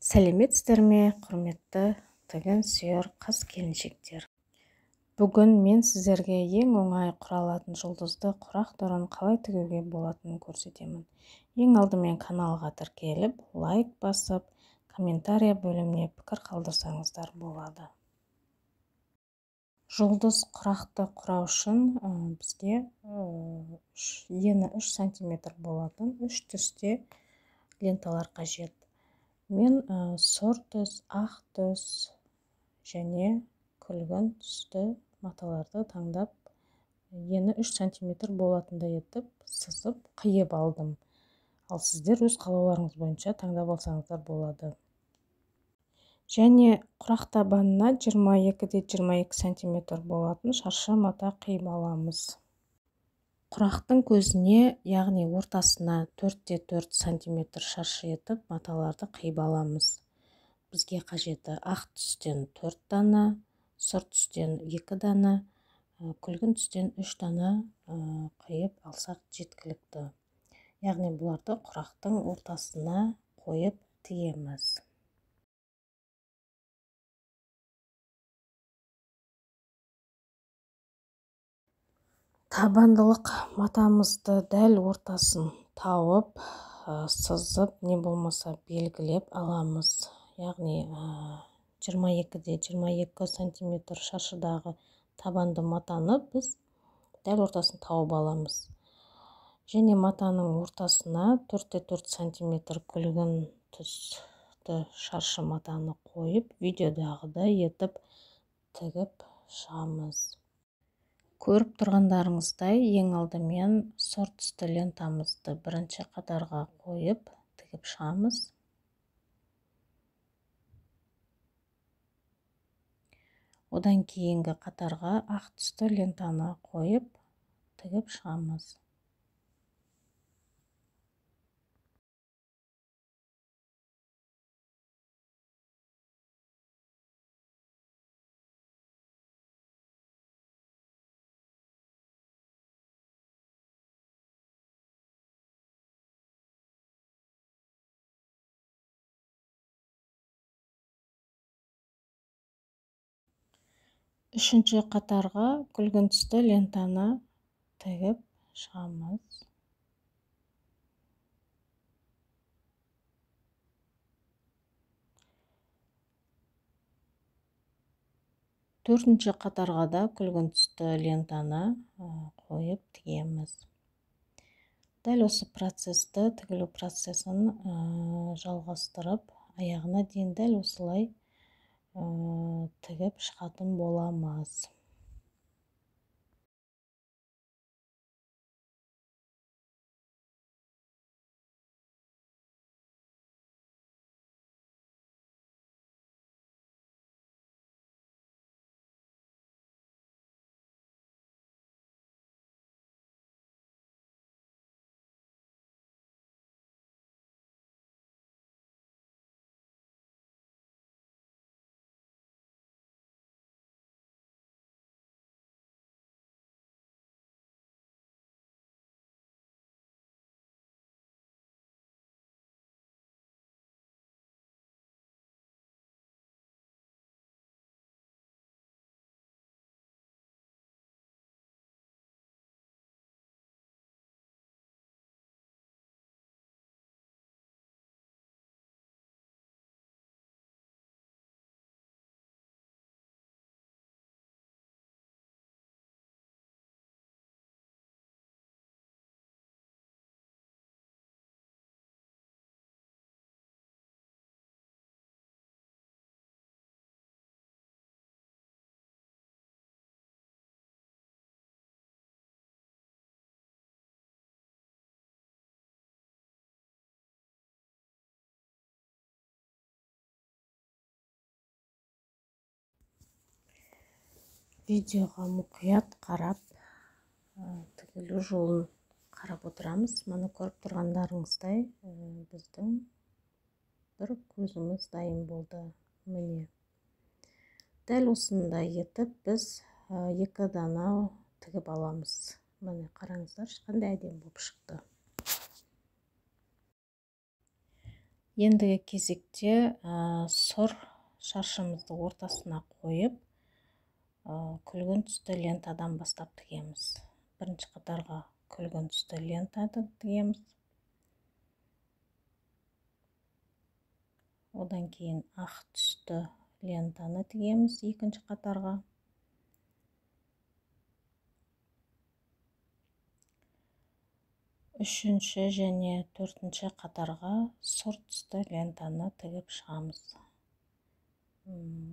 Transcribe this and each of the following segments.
Сәлеметсіздер ме, құрметті тігін сүйер қыз келіншектер. Бүгін мен сіздерге ең оңай құралатын жұлдызды құрақ торын қалай тігуге болатынын көрсетемін. Ең алдымен каналға тіркеліп, лайк басып, комментария бөліміне пікір қалдырсаңыздар болады. Жұлдыз құрақты құрау үшін бізге ені 3 сантиметр болатын 3 түсте ленталар қажет. Мен сұр түс, ақ түс және күлгін түсті маталарды таңдап, ені 3 сантиметр болатындай етіп сызып қиып алдым. Ал сіздер өз қалауларыңыз бойынша таңдап алсаңыздар болады. Және құрақ табанына 22-22 сантиметр болатын шаршы мата қиып аламыз. Құрақтың көзіне, яғни ортасына 4-4 сантиметр шаршы етіп маталарды қиып аламыз. Бізге қажеті ақ түстен 4 дана, сұр түстен 2 дана, күлгін түстен 3 дана қиып алсақ жеткілікті. Яғни бұларды құрақтың ортасына қойып тігеміз. Табандылық матамызды дәл ортасын тауып, сызып, не болмаса белгілеп аламыз. Яғни 22-22 сантиметр шаршыдағы табанды матаны біз дәл ортасын тауып аламыз. Және матаның ортасына 4-4 сантиметр күлгін түсті шаршы матаны қойып, видеодағыдай етіп тігіп шығамыз. Көріп тұрғандарыңыздай, ең алдымен сұр түсті лентамызды бірінші қатарға қойып тігіп шығамыз. Одан кейінгі қатарға ақ түсті лентаны қойып тігіп шығамыз. Үшінші қатарға күлгін түсті лентаны тігіп шығамыз. Төртінші қатарға да күлгін түсті лентаны қойып тігеміз. Дәл осы процесті, тігілу процесін жалғастырып, аяғына дейін дәл осылай тігіп шығатын боламыз. Видеоға мұқият қарап, тігілу жолын қарап отырамыз. Мына көріп тұрғандарыңыздай, біздің бір көзіміз дайын болды. Міне. Дәл осындай етіп біз 2 дана тігіп аламыз. Міне қараңыздар, қандай әдемі болып шықты. Ендігі кезекте сұр шаршымызды ортасына қойып, күлгін түсті лентадан бастап тігеміз. Бірінші қатарға күлгін түсті лентаны тігеміз. Одан кейін ақ түсті лентаны тігеміз екінші қатарға. Үшінші және төртінші қатарға сұр түсті лентаны тігіп шығамыз.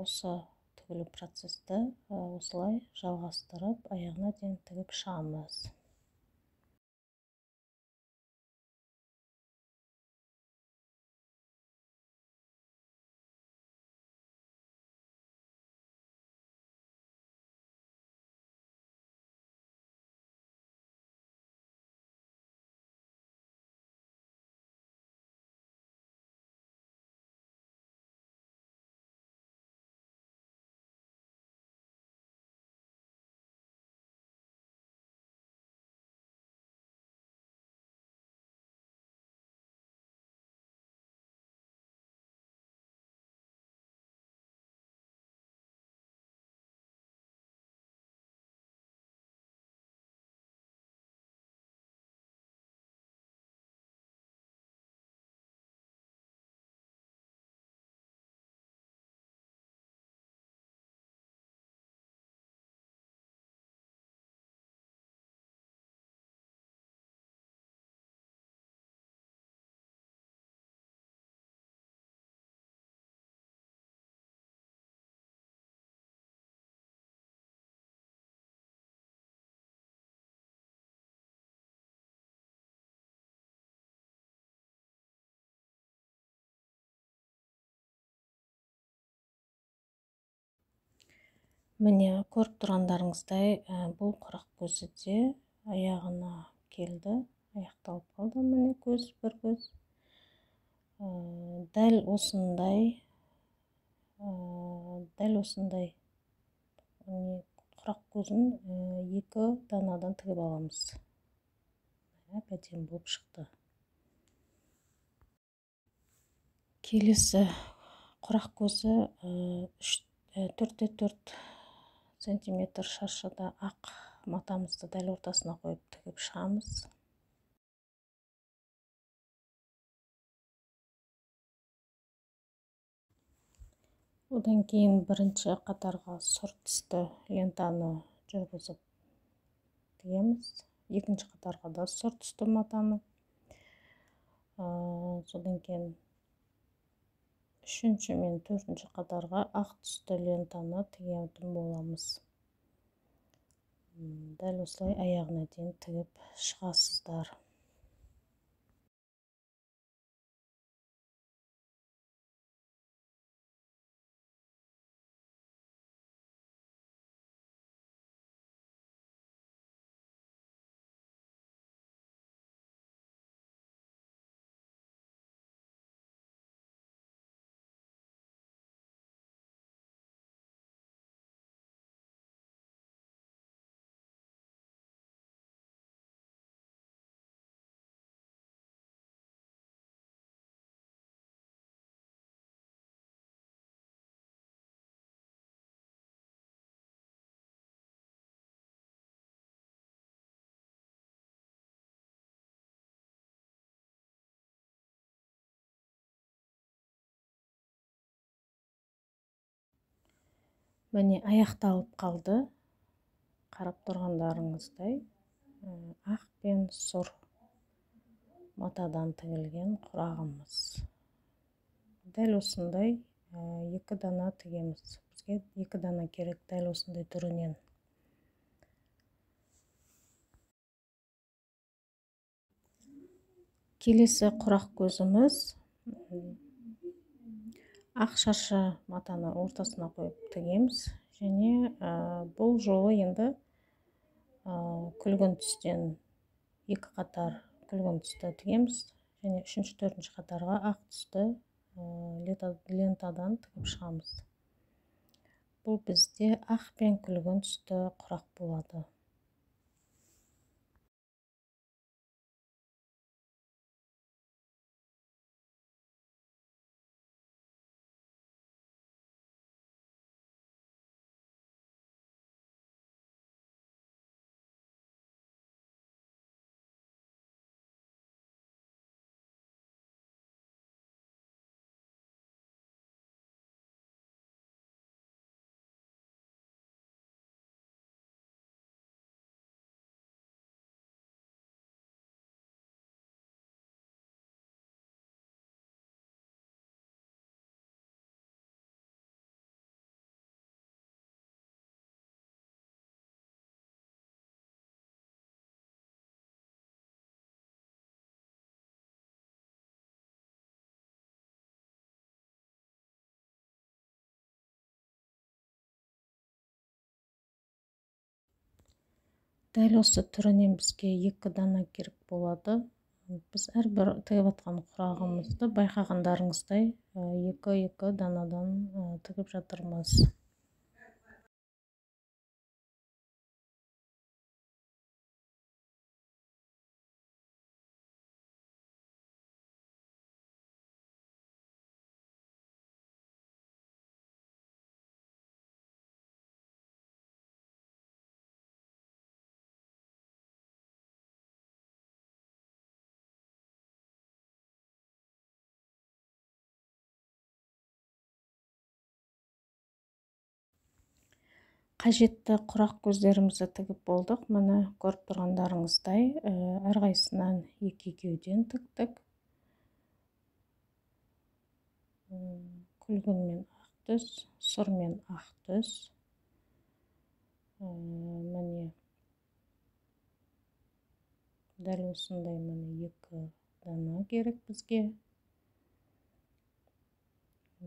Осы тігілу процесті осылай жалғастырып, аяғына дейін тігіп шығамыз. Міне, көріп тұрғандарыңыздай, бұл құрақ көзі де аяғына келді, аяқталып қалды. Міне көз, бір көз. Дәл осындай, құрақ көзін 2 данадан тігіп аламыз. Әп-әдемі болып шықты. Келесі құрақ көзі 4-4 сантиметр шаршыда ақ матамызды дәл ортасына қойып тігіп шығамыз. Одан кейін бірінші қатарға сұр түсті лентаны жүргізіп тігеміз. Екінші қатарға да сұр түсті матаны. Содан кейін үшінші мен төртінші қатарға ақ түсті лентаны тігетін боламыз. Дәл осылай аяғына дейін тігіп шығасыздар. Міне, аяқталып қалды. Қарап тұрғандарыңыздай, ақ пен сұр матадан тігілген құрағымыз. Дәл осындай 2 дана тігеміз. Бізге 2 дана керек дәл осындай түрінен. Келесі құрақ көзіміз ақ шаршы матаны ортасына қойып тігеміз. Және бұл жолы енді күлгін түстен 2 қатар күлгін түсті тігеміз. Және үшінші, төртінші қатарға ақ түсті лентадан тігіп шығамыз. Бұл бізде ақ пен күлгін түсті құрақ болады. Дәл осы түрінен бізге 2 дана керек болады. Біз әрбір тігіп жатқан құрағымызды байқағандарыңыздай 2-2 данадан тігіп жатырмыз. Қажетті құрақ көздерімізді тігіп болдық. Міне көріп тұрғандарыңыздай, әрқайсысынан екі-екеуден тіктік. Күлгін мен ақ түс, сұр мен ақ түс. Міне дәл осындай міне 2 дана керек бізге.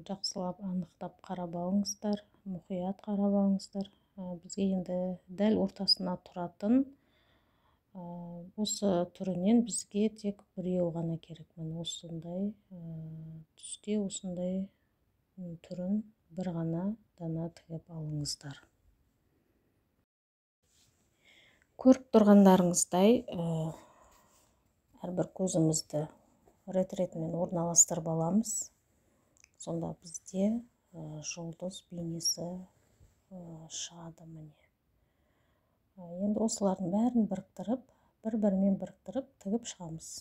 Жақсылап анықтап қарап алыңыздар, мұқият қарап алыңыздар. Бізге енді дәл ортасына тұратын осы түрінен бізге тек біреу ғана керек. Міне осындай түсте осындай түрін бір ғана дана тігіп алыңыздар. Көріп тұрғандарыңыздай, әрбір көзімізді рет-ретімен орналастырып аламыз. Сонда бізде жұлдыз бейнесі шығады міне. Енді осылардың бәрін біріктіріп, бір-бірімен біріктіріп тігіп шығамыз.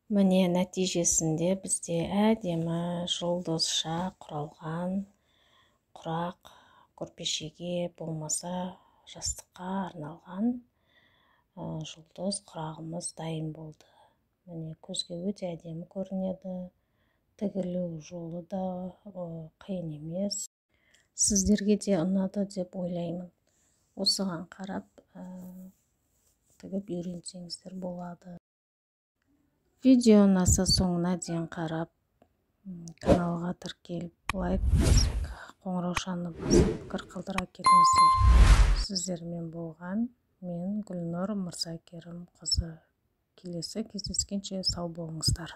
Міне нәтижесінде бізде әдемі жұлдызша құралған құрақ көрпешеге болмаса жастыққа арналған жұлдыз құрағымыз дайын болды. Міне көзге өте әдемі көрінеді. Тігілу жолы да қиын емес. Сіздерге де ұнады деп ойлаймын. Осыған қарап тігіп үйренсеңіздер болады. Видео ұнаса соңына дейін қарап, каналға тіркеліп, лайк басып, қоңыраушаны басып, пікір қалдыра кетіңіздер. Сіздермен болған мен Гүлнұр Мырзакерімқызы. Келесі кездескенше сау болыңыздар.